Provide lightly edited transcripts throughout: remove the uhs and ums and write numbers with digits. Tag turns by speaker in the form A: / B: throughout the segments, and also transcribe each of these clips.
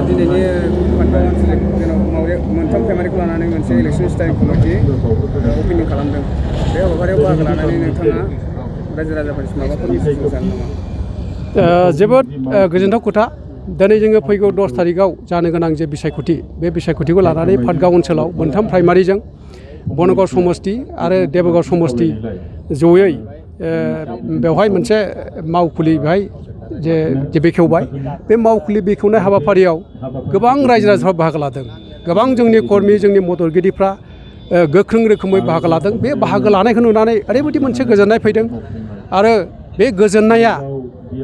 A: दिनैनि पाटगाव आनसलिक मोनथाम प्राइमारिखौ लानानै मोनसे इलेक्सन स्टेन्डिं कमिटि अपिनियन खालामदों। बे हाबाफारियाव बाहागो लानानै नोंथाङा रायजो राजाफोरनि माबाफोर मिथिनो सानो नामा?
B: जोबोद गोजोनथाव खोथा। दिनै जोङो फैगौ 10 थारिखआव जानो गोनां जे बिसायख'थि बे बिसायख'थिखौ लानानै पाटगाव ओनसोलाव मोनथाम प्राइमारिजों बनगाव समस्ति आरो देबगाव समस्ति जयै बेवहाय मोनसे मावखुलि बेहाय जे बेखेवबाय। बे मावखुलि बेखेवनाय हाबाफारियाव गोबां रायजो राजाफ्रा बाहागो लादों। गोबां जोंनि कर्मि जोंनि मददगिरिफ्रा गोख्रों रोखोमै बाहागो लादों। बे बाहागो लानायखौ नुनानै ओरैबायदि मोनसे गोजोननाय फैदों आरो बे गोजोननाया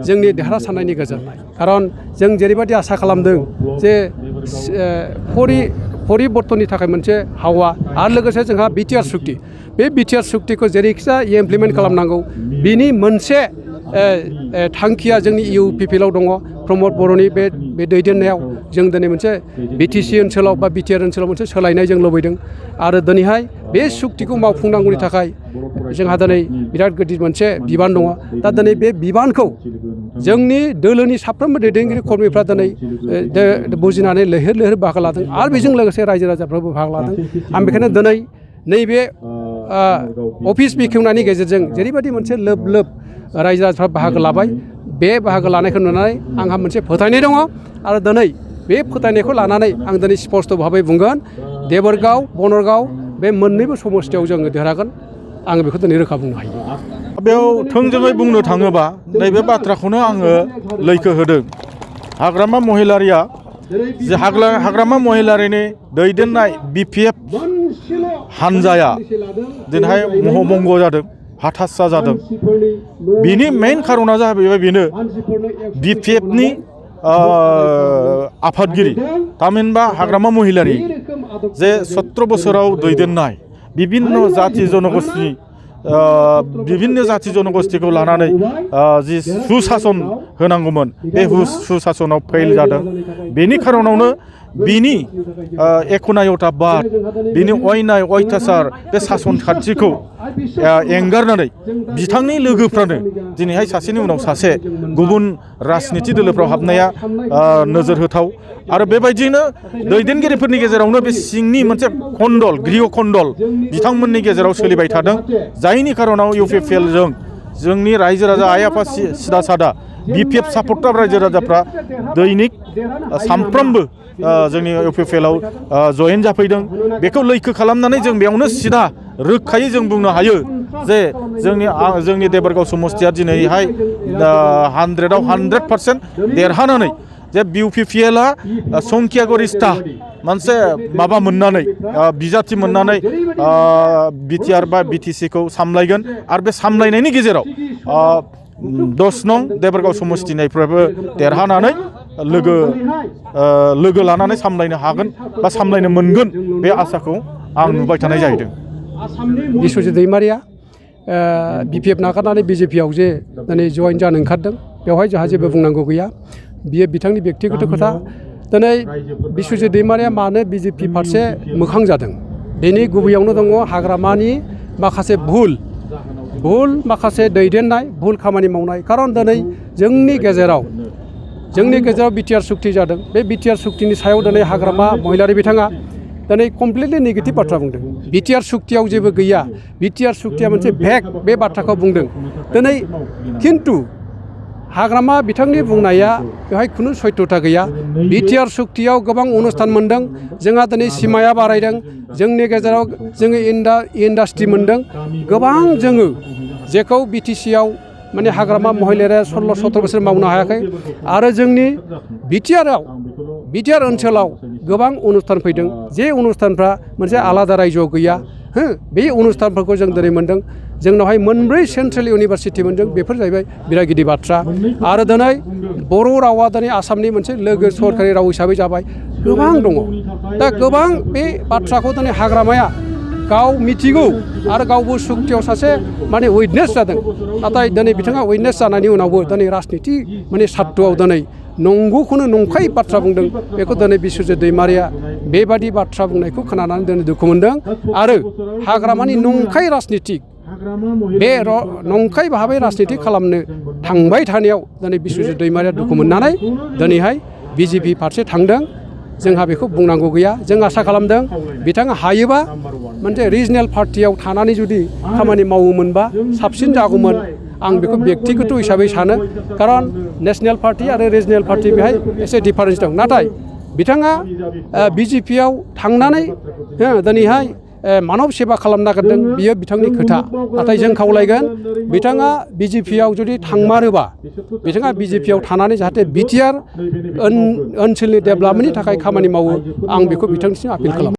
B: जोंनि देरहासारनायनि गोजोननाय। खारन जों जेरैबायदि आसा खालामदों जे परिबर्तननि थाखाय मोनसे हावा आरो लोगोसे जोंहा बिटिआर सुक्ति, बे बिटिआर सुक्तिखौ जेरैखिजाया इमप्लिमेन्ट खालामनांगौ बिनि मोनसे थांखिया जोंनि इउपिपिएलआव दङ। प्रमद बर'नि बे दैदेननायाव जों दिनै मोनसे बिटिसि ओनसोलाव बा बिटिआर ओनसोलाव मोनसे सोलायनाय जों लुबैदों आरो दिनैहाय बे सुक्तिखौ मावफुंनांगौनि थाखाय जोंहा दिनै बिराद गिदिर मोनसे बिबान दङ। दा दिनै बे बिबानखौ जोंनि दोलोनि साफ्रोमबो दैदेनगिरि कर्मिफ्रा दिनै बुजिनानै लैहोर लैहोर बाहागो लादों आरो बेजों लोगोसे रायजो राजाफ्राबो बाहागो लादों। आं बेखायनो दिनै नैबे अफिस बेखेवनायनि गेजेरजों जेरैबायदि मोनसे लोब लोब रायजो राजाफ्रा बाहागो लाबाय, बे बाहागो लानायखौ नुनानै आंहा मोनसे फोथायनाय दङ आरो दिनै बे फोथायनायखौ लानानै आं दिनै स्पष्ट भाबै बुंगोन देबरगाव बनरगाव बे मोननैबो समस्तियाव जोङो देरहागोन। आङो बेखौ दिनै रोखा बुंनो हायो।
C: बेयाव थोंजोङै बुंनो थाङोबा नैबे बाथ्राखौनो आङो लैखो होदों। हाग्रामा महिलारिया जे हाग्रामा महिलारिनि दैदेननाय बिपिएफ हानजाया दिनैहाय महमंग जादों, हाथासा जादों। बिनि मेइन खारना जाहैबाय बेनो बिपिएफनि आफादगिरि थामहिनबा हाग्रामा महिलारि जे 17 बोसोराव दैदेननाय बिभिन्न जाति जनगोष्ठीखौ लानानै जि सुसासन होनांगौमोन बे सुसासनाव फेल जादों। बेनि खारनावनो बिनि एकनायता बाद, बिनि अयनाय अयथासार बे सासन खान्थिखौ एंगारनानै बिथांनि लोगोफ्रानो दिनैहाय सासेनि उनाव सासे गुबुन राजनिथि दोलोफ्राव हाबनाया नोजोर होथाव आरो बेबायदिनो दैदेनगिरिफोरनि गेजेरावनो बे सिंनि मोनसे खन्दल गृह खन्दल बिथांमोननि गेजेराव सोलिबाय थादों। जायनि खारनाव इउपिपिएलजों जोंनि रायजो राजा आइ आफा सिदा सादा बिपिएफ सापर्टार रायजो राजाफ्रा दैनिक सामफ्रोमबो जोंनि इउपिपिएलआव जयेन जाफैदों। बेखौ लैखो खालामनानै जों बेयावनो सिदा रोखायै जों बुंनो हायो जे जोंनि देबरगाव समस्तिया दिनैहाय 100आव 100% देरहानानै जे इउपिपिएलआ संख्यागरिष्ठा मोनसे माबा मोननानै बिजाथि मोननानै बिटिआर बा बिटिसिखौ सामलायगोन आरो बे सामलायनायनि गेजेराव 10 नं देबरगाव समस्तिनिफ्रायबो देरहानानै लोगो लानानै सामलायनो हागोन बा सामलायनो मोनगोन बे आसाखौ आं नुबाय थानाय जाहैदों।
B: बिस्वजित दैमारिया बिपिएफ नागारनानै बिजेपिआव जे दिनै जयेन जानो ओंखारदों बेवहाय जोंहा जेबो बुंनांगौ गैया। बियो बिथांनि बेक्तिगत खोथा। दिनै बिस्वजित दैमारिया मानो बिजेपि फारसे मोखां जादों बेनि गुबैयावनो दङ हाग्रामानि माखासे भुल माखासे दैदेननाय भुल खामानि मावनाय। खारन दिनै जोंनि गेजेराव बिटिआर सुक्ति जादों। बे बिटिआर सुक्तिनि सायाव दिनै हाग्रामा महिलारि बिथाङा दिनै कमप्लिटलि नेगेटिभ बाथ्रा बुंदों। बिटिआर सुक्तियाव जेबो गैया, बिटिआर सुक्तिया मोनसे भेग बे बाथ्राखौ बुंदों दिनै। खिन्थु हाग्रामा बिथांनि बुंनाया बेवहाय खुनु सत्यता गैया। बिटिआर सुक्तियाव गोबां अनुस्थान मोनदों। जोंहा दिनै सिमाया बारायदों। जोंनि गेजेराव जोङो इन्डास्ट्रि मोनदों गोबां। जोङो जेखौ बिटिसिआव माने हाग्रामा महिलारिया 16-17 बोसोर मावनो हायाखै आरो जोंनि बिटिआर ओनसोलाव गोबां अनुस्थान फैदों जे अनुस्थानफ्रा मोनसे आलादा रायजोआव गैया। बे अनुस्थानफोरखौ जों दिनै मोनदों। जोंनावहाय 4 सेन्ट्रेल इउनिभारसिटि मोनदों। बेफोर जाहैबाय बिराद गिदिर बाथ्रा। आरो दिनै बर' रावा दिनै आसामनि मोनसे लोगो सरकारि राव हिसाबै जाबाय। गोबां दङ। दा गोबां बे बाथ्राखौ दिनै हाग्रामाया गाव मिथिगौ आरो गावबो सुक्तियाव सासे माने उइटनेस जादों। नाथाय दिनै बिथाङा उइटनेस जानायनि उनावबो दिनै राजनिति माने सात्तुआव दिनै नंगौखौनो नंखाय बाथ्रा बुंदों। बेखौ दिनै बिस्वजित दैमारिया बेबादि बाथ्रा बुंनायखौ खोनानानै दिनै दुखु मोनदों आरो हाग्रामानि नंखाय राजनिति बे नंखाय भाबै राजनिति खालामनो थांबाय थानायाव दिनै बिस्वजित दैमारिया दुखु मोननानै दिनैहाय BJP फारसे थांदों जोंहा बेखौ बुंनांगौ गैया। जों आसा खालामदों बिथाङा हायोबा मोनसे रिजनेल पार्टियाव थानानै जुदि खामानि मावोमोनबा साबसिन जागौमोन आं बेखौ बेक्तिगत हिसाबै सानो। खारन नेसनेल पार्टि आरो रिजनेल पार्टि बेहाय एसे डिफारेन्स दं। नाथाय बिथाङा BJPआव थांनानै दिनैहाय मानब सेबा खालामनो नागिरदों बियो बिथांनि खोथा। नाथाय जों खावलायगोन बिथाङा BJPआव जुदि थांमारोबा बिथाङा BJPआव थानानै जाहाथे बिटिआर ओनसोलनि डेभेलपमेन्टनि थाखाय खामानि मावो आं बेखौ बिथांनिसिम आपिल खालामो।